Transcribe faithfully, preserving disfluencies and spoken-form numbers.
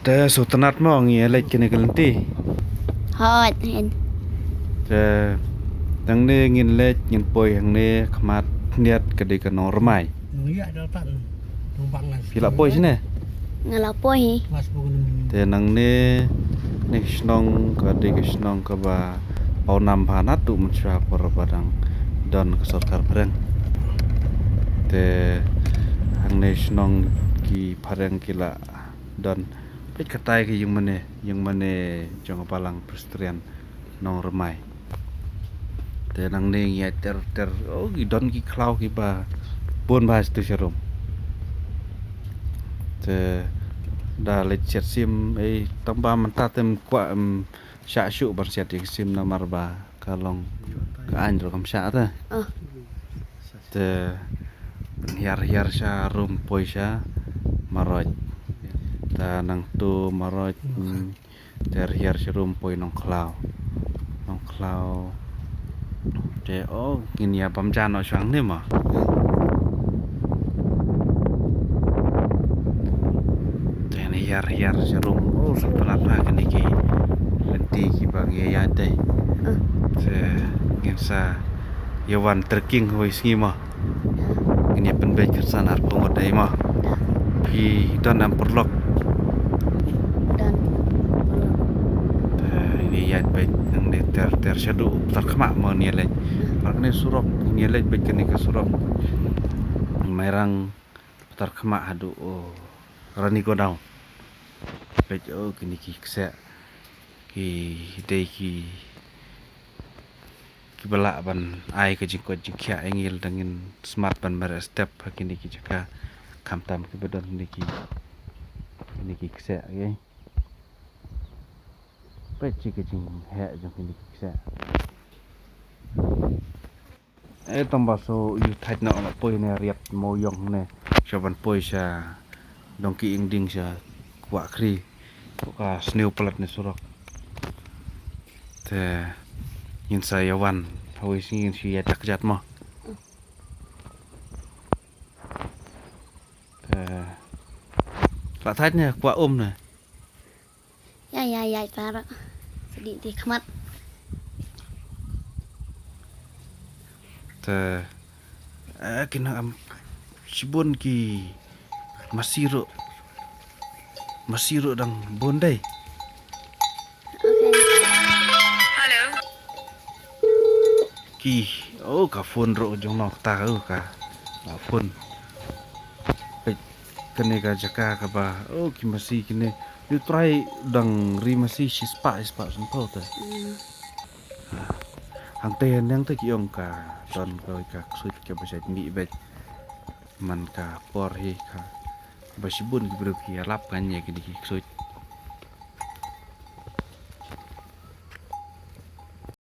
Te sngewtynnat mo ngi ïa leit kane ka lynti. Hooid, hen. Te nangne ngin leit, ngin poi hangne khmat khyndiat ka dei ka Nongrmai. Phi la poi shane? Nga la poi hi. Te nangne ne shnong ka dei ka shnong kaba pawnam bha naduh mynshuwa por ba dang don ka sorkar phareng. Te hangne shnong ki phareng ki la don. Peit katai ka ïing mane, ïing mane jong ka Balang Presbyterian Nongrmai. Te nangne ngi ïaid ter ter, oh, ki don ki khlaw kiba bun bha shatu sharum. Te da leit siat sim, eh, tang ba mynta te ym kwah, em, shah shuh ban siat ïa ka sim namar ba ka long ka aiñ ruh kam shah te. Oh. Te hiar hiar sha rum poi sha Marot. Te nangtu Marot, mm, te hiar sha rum poi Nongkhlaw. Nongkhlaw. Te, oh, ngin ïa bam ja noh shang ne ma. Te ne hiar hiar sha rum. Oh, sngewtynnat bha kine ki lynti kiba ngi ïa ïaid te. Ah. Te ngin sa ïa wan trekking hoi sngi ma. Ngin ïa pynbeit kyrsan arphew ngut dei ma. Phi don em paralok? Don. Te ngin ïa beit nangne ter ter shaduh Patar Khmah ma ngin ïa leit. Mar kane surok ngin ïa leit beit kane ka surok Mairang Patar Khmah haduh, oh, Rani Godown. Beit, oh, kine ki kseh ki dei ki kiba lah ban ai ka jingkoit jingkhiah ïa ngi lada ngin smat ban mareh step ha kine ki jaka, khamtam kiba don kine ki, kine ki kseh, ïa. Peit shi ka jingheh jong kine ki kseh. Eh, tang ba shu ïu thait noh la poi ne riat mo ïong ne. Sha ban poi sha dong ki ing ding sha kwah khri. Ko ka sniew palat ne surok. Te ngin sa ïa wan. Hawei sngi ngin shu ïa dak jat mo. Te la thait ne kwah um ne. Ïa, ïa, ïa, para. Sedih di khmat. Te, eh, kine am shibun ki masi ruh. Masi ruh dang bun dei. Okay. Hello. Ki, oh, ka phone ruh jong no kata, oh, ka, ka phone. Peit, kane ka jaka kaba, oh, ki masi kine. Ïa u trai dang ri masi shispah, shispah sanphew te. Hmm. Ha. Hangte hynrei te ki ong ka don ka, ka ksuid kaba shait mih beit. Man ka por hi ka ba shibun ki briew ki ïalap kan ïa kine ki ksuid.